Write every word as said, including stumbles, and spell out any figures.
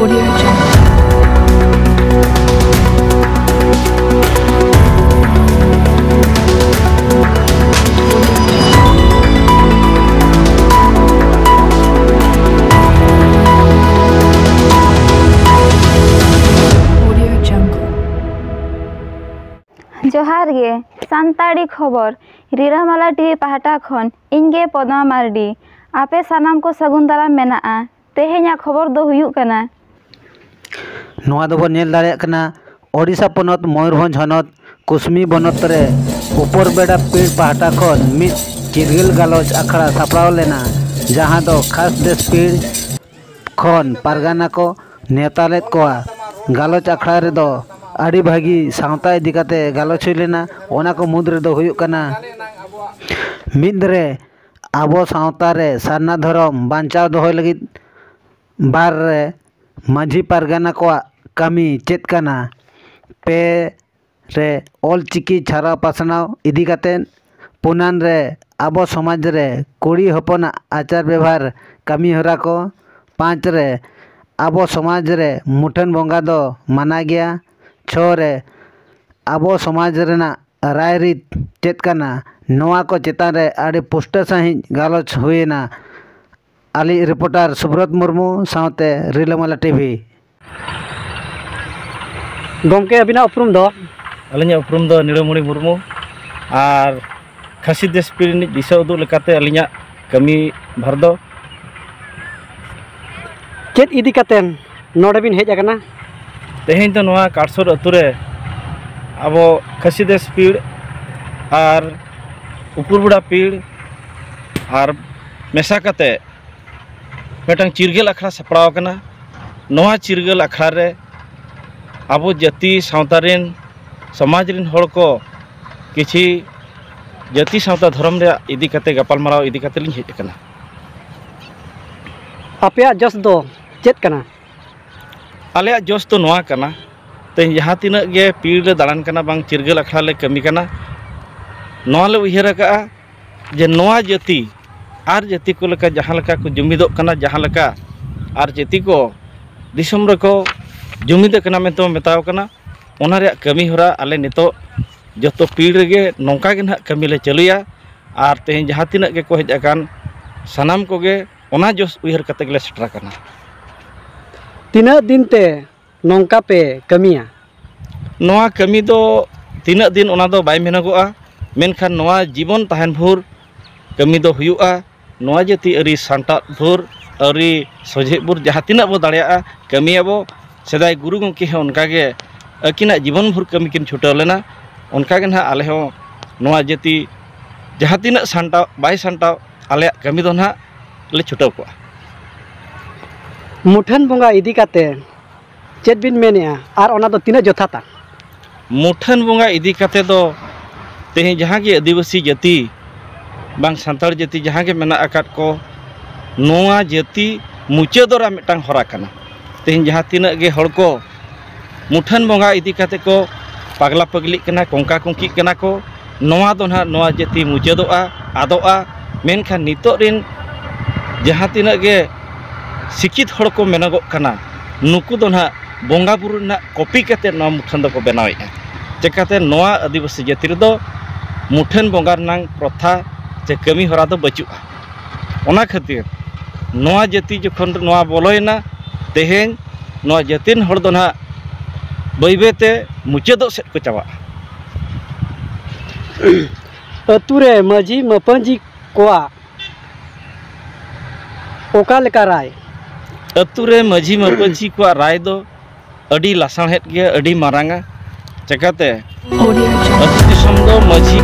ᱡᱚᱦᱟᱨ ᱜᱮ, ᱥᱟᱱᱛᱟᱲᱤ ᱠᱷᱚᱵᱚᱨ, ᱨᱤᱞᱟᱹᱢᱟᱞᱟ ᱴᱤᱵᱷᱤ ᱯᱟᱦᱴᱟ ᱠᱷᱚᱱ ᱤᱧ ᱜᱮ ᱯᱚᱫᱢᱟ ᱢᱟᱨᱰᱤ᱾ ᱟᱯᱮ ᱥᱟᱱᱟᱢ ᱠᱚ ᱥᱟᱹᱜᱩᱱ ᱫᱟᱨᱟᱢ ᱢᱮᱱᱟᱜᱼᱟ᱾ ᱛᱮᱦᱮᱧᱟᱜ ᱠᱷᱚᱵᱚᱨ ᱫᱚ ᱦᱩᱭᱩᱜ ᱠᱟᱱᱟ᱾ ᱱᱚᱣᱟ ᱫᱚᱵᱚᱱ ᱧᱮᱞ ᱫᱟᱲᱮᱭᱟᱜ ᱠᱟᱱᱟ, ᱳᱰᱤᱥᱟ ᱯᱚᱱᱚᱛ ᱢᱚᱭᱩᱨᱵᱷᱚᱸᱡᱽ ᱦᱚᱱᱚᱛ ᱠᱩᱥᱢᱤ ᱵᱚᱱᱚᱛ ᱨᱮ ᱩᱯᱚᱨ ᱵᱮᱲᱟ ᱯᱤᱲ ᱯᱟᱦᱴᱟ ᱠᱷᱚᱱ ᱢᱤᱫ ᱪᱤᱨᱜᱟᱹᱞ ᱜᱟᱞᱚᱪ ᱟᱠᱷᱲᱟ ᱥᱟᱯᱲᱟᱣ ᱞᱮᱱᱟ, ᱡᱟᱦᱟᱸ ᱫᱚ ᱠᱷᱟᱥ ᱫᱮᱥ ᱯᱤᱲ ᱠᱷᱚᱱ ᱯᱟᱨᱜᱟᱱᱟ ᱠᱚ ᱱᱮᱣᱛᱟ ᱞᱮᱫ ᱠᱚᱣᱟ᱾ ᱜᱟᱞᱚᱪ ᱟᱠᱷᱲᱟ ᱨᱮᱫᱚ ᱟᱹᱰᱤ ᱵᱷᱟᱹᱜᱤ ᱥᱟᱶᱛᱟ ᱤᱫᱤ ᱠᱟᱛᱮ ᱜᱟᱞᱚᱪ ᱦᱩᱭ ᱞᱮᱱᱟ᱾ ᱚᱱᱟ ᱠᱚ ᱢᱩᱫᱽ ᱨᱮᱫᱚ ᱦᱩᱭᱩᱜ ᱠᱟᱱᱟ, ᱢᱤᱫ ᱨᱮ ᱟᱵᱚ ᱥᱟᱶᱛᱟ ᱨᱮ ᱥᱟᱨᱱᱟ ᱫᱷᱚᱨᱚᱢ ᱵᱟᱧᱪᱟᱣ ᱫᱚᱦᱚᱭ ᱞᱟᱹᱜᱤᱫ, ᱵᱟᱨ ᱨᱮ ᱢᱟᱹᱡᱷᱤ ᱯᱟᱨᱜᱟᱱᱟ ᱠᱚᱣᱟᱜ ᱠᱟᱹᱢᱤ ᱪᱮᱫ ᱠᱟᱱᱟ, ᱯᱮ ᱨᱮ ᱚᱞ ᱪᱤᱠᱤ ᱪᱷᱟᱨᱟᱣ ᱯᱟᱥᱱᱟᱣ ᱤᱫᱤ ᱠᱟᱛᱮ, ᱯᱩᱱᱟᱱ ᱨᱮ ᱟᱵᱚ ᱥᱚᱢᱟᱡᱽ ᱨᱮ ᱠᱩᱲᱤ ᱦᱚᱯᱚᱱᱟᱜ ᱟᱪᱟᱨ ᱵᱮᱵᱷᱟᱨ ᱠᱟᱹᱢᱤ ᱦᱚᱨᱟ ᱠᱚ, ᱯᱟᱸᱪ ᱨᱮ ᱟᱵᱚ ᱥᱚᱢᱟᱡᱽ ᱨᱮ ᱢᱩᱴᱷᱟᱹᱱ ᱵᱚᱸᱜᱟ ᱫᱚ ᱢᱟᱱᱟ ᱜᱮᱭᱟ, ᱪᱷᱚ ᱨᱮ ᱟᱵᱚ ᱥᱚᱢᱟᱡᱽ ᱨᱮᱱᱟᱜ ᱨᱟᱭᱨᱤᱛ ᱪᱮᱫ ᱠᱟᱱᱟ, ᱱᱚᱣᱟ ᱠᱚ ᱪᱮᱛᱟᱱ ᱨᱮ ᱟᱹᱰᱤ ᱯᱩᱥᱴᱟᱹ ᱥᱟᱺᱦᱤᱡ ᱜᱟᱞᱚᱪ ᱦᱩᱭᱮᱱᱟ᱾ ᱟᱞᱮᱭᱤᱡ ᱨᱤᱯᱳᱨᱴᱟᱨ ᱥᱩᱵᱨᱚᱛ ᱢᱩᱨᱢᱩ ᱥᱟᱶᱛᱮ ᱨᱤᱞᱟᱹᱢᱟᱞᱟ ᱴᱤᱵᱷᱤ᱾ ᱜᱚᱢᱠᱮ, ᱟᱹᱵᱤᱱᱟᱜ ᱩᱯᱨᱩᱢ ᱫᱚ? ᱟᱹᱞᱤᱧᱟᱜ ᱩᱯᱨᱩᱢ ᱫᱚ ᱱᱤᱲᱟᱹᱢᱩᱲᱤ ᱢᱩᱨᱢᱩ, ᱟᱨ ᱠᱷᱟᱹᱥᱤ ᱫᱮᱥ ᱯᱤᱲ ᱨᱤᱱᱤᱡ ᱫᱤᱥᱟᱹ ᱩᱫᱩᱜ ᱞᱮᱠᱟᱛᱮ ᱟᱹᱞᱤᱧᱟᱜ ᱠᱟᱹᱢᱤ ᱵᱷᱟᱨ ᱫᱚ᱾ ᱪᱮᱫ ᱤᱫᱤ ᱠᱟᱛᱮᱱ ᱱᱚᱰᱮ ᱵᱤᱱ ᱦᱮᱡ ᱟᱠᱟᱱᱟ? ᱛᱮᱦᱮᱧ ᱫᱚ ᱱᱚᱣᱟ ᱠᱟᱴᱥᱚᱨ ᱟᱹᱛᱩ ᱨᱮ ᱟᱵᱚ ᱠᱷᱟᱹᱥᱤ ᱫᱮᱥ ᱯᱤᱲ ᱟᱨ ᱩᱯᱩᱨ ᱵᱮᱲᱟ ᱯᱤᱲ ᱟᱨ ᱢᱮᱥᱟ ᱠᱟᱛᱮ ᱢᱤᱫᱴᱟᱝ ᱪᱤᱨᱜᱟᱹᱞ ᱟᱠᱷᱲᱟ ᱥᱟᱯᱲᱟᱣ ᱟᱠᱟᱱᱟ᱾ ᱱᱚᱣᱟ ᱪᱤᱨᱜᱟᱹᱞ ᱟᱠᱷᱲᱟ ᱨᱮ ᱟᱵᱚ ᱡᱟᱹᱛᱤ ᱥᱟᱶᱛᱟ ᱨᱮᱱ, ᱥᱚᱢᱟᱡᱽ ᱨᱮᱱ ᱦᱚᱲ ᱠᱚ ᱠᱤᱪᱷᱤ ᱡᱟᱹᱛᱤ ᱥᱟᱶᱛᱟ ᱫᱷᱚᱨᱚᱢ ᱨᱮᱭᱟᱜ ᱤᱫᱤ ᱠᱟᱛᱮ, ᱜᱟᱯᱟᱞᱢᱟᱨᱟᱣ ᱤᱫᱤ ᱠᱟᱛᱮ ᱞᱤᱧ ᱦᱮᱡ ᱟᱠᱟᱱᱟ᱾ ᱟᱯᱮᱭᱟᱜ ᱡᱚᱥ ᱫᱚ ᱪᱮᱫ ᱠᱟᱱᱟ? ᱟᱞᱮᱭᱟᱜ ᱡᱚᱥ ᱫᱚ ᱱᱚᱣᱟ ᱠᱟᱱᱟ, ᱛᱮᱦᱮᱧ ᱡᱟᱦᱟᱸ ᱛᱤᱱᱟᱹᱜ ᱜᱮ ᱯᱤᱲ ᱞᱮ ᱫᱟᱬᱟᱱ ᱠᱟᱱᱟ, ᱵᱟᱝ ᱪᱤᱨᱜᱟᱹᱞ ᱟᱠᱷᱲᱟ ᱞᱮ ᱠᱟᱹᱢᱤ ᱠᱟᱱᱟ, ᱱᱚᱣᱟ ᱞᱮ ᱩᱭᱦᱟᱹᱨ ᱟᱠᱟᱫᱼᱟ ᱡᱮ ᱱᱚᱣᱟ ᱡᱟᱹᱛᱤ ᱟᱨ ᱡᱟᱹᱛᱤ ᱠᱚ ᱞᱮᱠᱟ ᱡᱟᱦᱟᱸ ᱞᱮᱠᱟ ᱠᱚ ᱡᱩᱢᱤᱫᱚᱜ ᱠᱟᱱᱟ, ᱡᱟᱦᱟᱸ ᱞᱮᱠᱟ ᱟᱨ ᱡᱟᱹᱛᱤ ᱠᱚ ᱫᱤᱥᱚᱢ ᱨᱮᱠᱚ ᱡᱩᱢᱤᱫ ᱟᱠᱟᱱᱟ ᱢᱮᱱᱛᱮ ᱵᱚᱱ ᱢᱮᱛᱟᱣ ᱠᱟᱱᱟ᱾ ᱚᱱᱟ ᱨᱮᱭᱟᱜ ᱠᱟᱹᱢᱤ ᱦᱚᱨᱟ ᱟᱞᱮ ᱱᱤᱛᱚᱜ ᱡᱚᱛᱚ ᱯᱤᱲ ᱨᱮᱜᱮ ᱱᱚᱝᱠᱟ ᱜᱮ ᱱᱟᱦᱟᱜ ᱠᱟᱹᱢᱤ ᱞᱮ ᱪᱟᱹᱞᱩᱭᱟ᱾ ᱟᱨ ᱛᱮᱦᱮᱧ ᱡᱟᱦᱟᱸ ᱛᱤᱱᱟᱹᱜ ᱜᱮᱠᱚ ᱦᱮᱡ ᱟᱠᱟᱱ, ᱥᱟᱱᱟᱢ ᱠᱚᱜᱮ ᱚᱱᱟ ᱡᱚᱥ ᱩᱭᱦᱟᱹᱨ ᱠᱟᱛᱮ ᱜᱮᱞᱮ ᱥᱮᱴᱮᱨ ᱟᱠᱟᱱᱟ᱾ ᱛᱤᱱᱟᱹᱜ ᱫᱤᱱ ᱛᱮ ᱱᱚᱝᱠᱟ ᱯᱮ ᱠᱟᱹᱢᱤᱭᱟ? ᱱᱚᱣᱟ ᱠᱟᱹᱢᱤ ᱫᱚ ᱛᱤᱱᱟᱹᱜ ᱫᱤᱱ, ᱚᱱᱟ ᱫᱚ ᱵᱟᱭ ᱢᱮᱱᱚᱜᱚᱜᱼᱟ, ᱢᱮᱱᱠᱷᱟᱱ ᱱᱚᱣᱟ ᱡᱤᱵᱚᱱ ᱛᱟᱦᱮᱱ ᱵᱷᱳᱨ ᱠᱟᱹᱢᱤ ᱫᱚ ᱦᱩᱭᱩᱜᱼᱟ᱾ ᱱᱚᱣᱟ ᱡᱟᱹᱛᱤ ᱟᱹᱨᱤ ᱥᱟᱱᱛᱟᱲ ᱵᱷᱳᱨ, ᱟᱹᱨᱤ ᱥᱚᱡᱷᱮ ᱵᱷᱳᱨ ᱡᱟᱦᱟᱸ ᱛᱤᱱᱟᱹᱜ ᱵᱚ ᱫᱟᱲᱮᱭᱟᱜᱼᱟ, ᱠᱟᱹᱢᱤᱭᱟᱵᱚ᱾ ᱥᱮᱫᱟᱭ ᱜᱩᱨᱩ ᱜᱚᱢᱠᱮ ᱦᱚᱸ ᱚᱱᱠᱟᱜᱮ ᱟᱹᱠᱤᱱᱟᱜ ᱡᱤᱵᱚᱱ ᱵᱷᱳᱨ ᱠᱟᱹᱢᱤ ᱠᱤᱱ ᱪᱷᱩᱴᱟᱹᱣ ᱞᱮᱱᱟ᱾ ᱚᱱᱠᱟᱜᱮ ᱱᱟᱦᱟᱜ ᱟᱞᱮ ᱦᱚᱸ ᱱᱚᱣᱟ ᱡᱟᱹᱛᱤ ᱡᱟᱦᱟᱸ ᱛᱤᱱᱟᱹᱜ ᱥᱟᱱᱛᱟᱲ ᱵᱟᱭ ᱥᱟᱱᱛᱟᱲ, ᱟᱞᱮᱭᱟᱜ ᱠᱟᱹᱢᱤ ᱫᱚ ᱱᱟᱦᱟᱜ ᱞᱮ ᱪᱷᱩᱴᱟᱹᱣ ᱠᱚᱜᱼᱟ᱾ ᱢᱩᱴᱷᱟᱹᱱ ᱵᱚᱸᱜᱟ ᱤᱫᱤ ᱠᱟᱛᱮ ᱪᱮᱫ ᱵᱤᱱ ᱢᱮᱱᱮᱜᱼᱟ ᱟᱨ ᱚᱱᱟ ᱫᱚ ᱛᱤᱱᱟᱹᱜ ᱡᱚᱛᱷᱟᱛᱟ? ᱢᱩᱴᱷᱟᱹᱱ ᱵᱚᱸᱜᱟ ᱤᱫᱤ ᱠᱟᱛᱮ ᱫᱚ ᱛᱮᱦᱮᱧ ᱡᱟᱦᱟᱸ ᱜᱮ ᱟᱹᱫᱤᱵᱟᱹᱥᱤ ᱡᱟᱹᱛᱤ ᱵᱟᱝ ᱥᱟᱱᱛᱟᱲ ᱡᱟᱹᱛᱤ ᱡᱟᱦᱟᱸ ᱜᱮ ᱢᱮᱱᱟᱜ ᱟᱠᱟᱫ ᱠᱚ, ᱱᱚᱣᱟ ᱡᱟᱹᱛᱤ ᱢᱩᱪᱟᱹᱫᱚᱜ ᱨᱮᱭᱟᱜ ᱢᱤᱫᱴᱟᱝ ᱦᱚᱨᱟ ᱠᱟᱱᱟ᱾ ᱛᱮᱦᱮᱧ ᱡᱟᱦᱟᱸ ᱛᱤᱱᱟᱹᱜ ᱜᱮ ᱦᱚᱲ ᱠᱚ ᱢᱩᱴᱷᱟᱹᱱ ᱵᱚᱸᱜᱟ ᱤᱫᱤ ᱠᱟᱛᱮ ᱠᱚ ᱯᱟᱜᱽᱞᱟ ᱯᱟᱹᱜᱽᱞᱤᱜ ᱠᱟᱱᱟ, ᱠᱚᱝᱠᱟ ᱠᱚᱝᱠᱤᱜ ᱠᱟᱱᱟ ᱠᱚ, ᱱᱚᱣᱟ ᱫᱚ ᱱᱟᱦᱟᱜ ᱱᱚᱣᱟ ᱡᱟᱹᱛᱤ ᱢᱩᱪᱟᱹᱫᱚᱜᱼᱟ, ᱟᱫᱚᱜᱼᱟ᱾ ᱢᱮᱱᱠᱷᱟᱱ ᱱᱤᱛᱚᱜ ᱨᱤᱱ ᱡᱟᱦᱟᱸ ᱛᱤᱱᱟᱹᱜ ᱜᱮ ᱥᱤᱠᱠᱷᱤᱛ ᱦᱚᱲ ᱠᱚ ᱢᱮᱱᱚᱜᱚᱜ ᱠᱟᱱᱟ, ᱱᱩᱠᱩ ᱫᱚ ᱱᱟᱦᱟᱜ ᱵᱚᱸᱜᱟ ᱵᱩᱨᱩ ᱨᱮᱱᱟᱜ ᱠᱚᱯᱤ ᱠᱟᱛᱮ ᱱᱚᱣᱟ ᱢᱩᱴᱷᱟᱹᱱ ᱫᱚᱠᱚ ᱵᱮᱱᱟᱣᱮᱫᱼᱟ᱾ ᱪᱮᱠᱟᱛᱮ ᱱᱚᱣᱟ ᱟᱹᱫᱤᱵᱟᱹᱥᱤ ᱡᱟᱹᱛᱤ ᱨᱮᱫᱚ ᱢᱩᱴᱷᱟᱹᱱ ᱵᱚᱸᱜᱟ ᱨᱮᱱᱟᱜ ᱯᱨᱚᱛᱷᱟ ᱪᱮ ᱠᱟᱹᱢᱤ ᱦᱚᱨᱟ ᱫᱚ ᱵᱟᱹᱪᱩᱜᱼᱟ᱾ ᱚᱱᱟ ᱠᱷᱟᱹᱛᱤᱨ ᱱᱚᱣᱟ ᱡᱟᱹᱛᱤ ᱡᱚᱠᱷᱚᱱ ᱱᱚᱣᱟ ᱵᱚᱞᱚᱭᱮᱱᱟ, ᱛᱮᱦᱮᱧ ᱱᱚᱣᱟ ᱡᱟᱹᱛᱤ ᱨᱮᱱ ᱦᱚᱲ ᱫᱚ ᱱᱟᱦᱟᱜ ᱵᱟᱹᱭ ᱵᱟᱹᱭ ᱛᱮ ᱢᱩᱪᱟᱹᱫᱚᱜ ᱥᱮᱫ ᱠᱚ ᱪᱟᱵᱟᱜᱼᱟ᱾ ᱟᱹᱛᱩ ᱨᱮ ᱢᱟᱹᱡᱷᱤ ᱢᱟᱹᱯᱟᱹᱡᱷᱤ ᱠᱚᱣᱟᱜ ᱚᱠᱟ ᱞᱮᱠᱟ ᱨᱟᱭ? ᱟᱹᱛᱩ ᱨᱮ ᱢᱟᱹᱡᱷᱤ ᱢᱟᱹᱯᱟᱹᱡᱷᱤ ᱠᱚᱣᱟᱜ ᱨᱟᱭ ᱫᱚ ᱟᱹᱰᱤ ᱞᱟᱥᱟᱬᱦᱮᱫ ᱜᱮᱭᱟ, ᱟᱹᱰᱤ ᱢᱟᱨᱟᱝᱟ᱾ ᱪᱮᱠᱟᱛᱮ ᱟᱹᱛᱩ ᱫᱤᱥᱚᱢ ᱫᱚ ᱢᱟᱹᱡᱷᱤ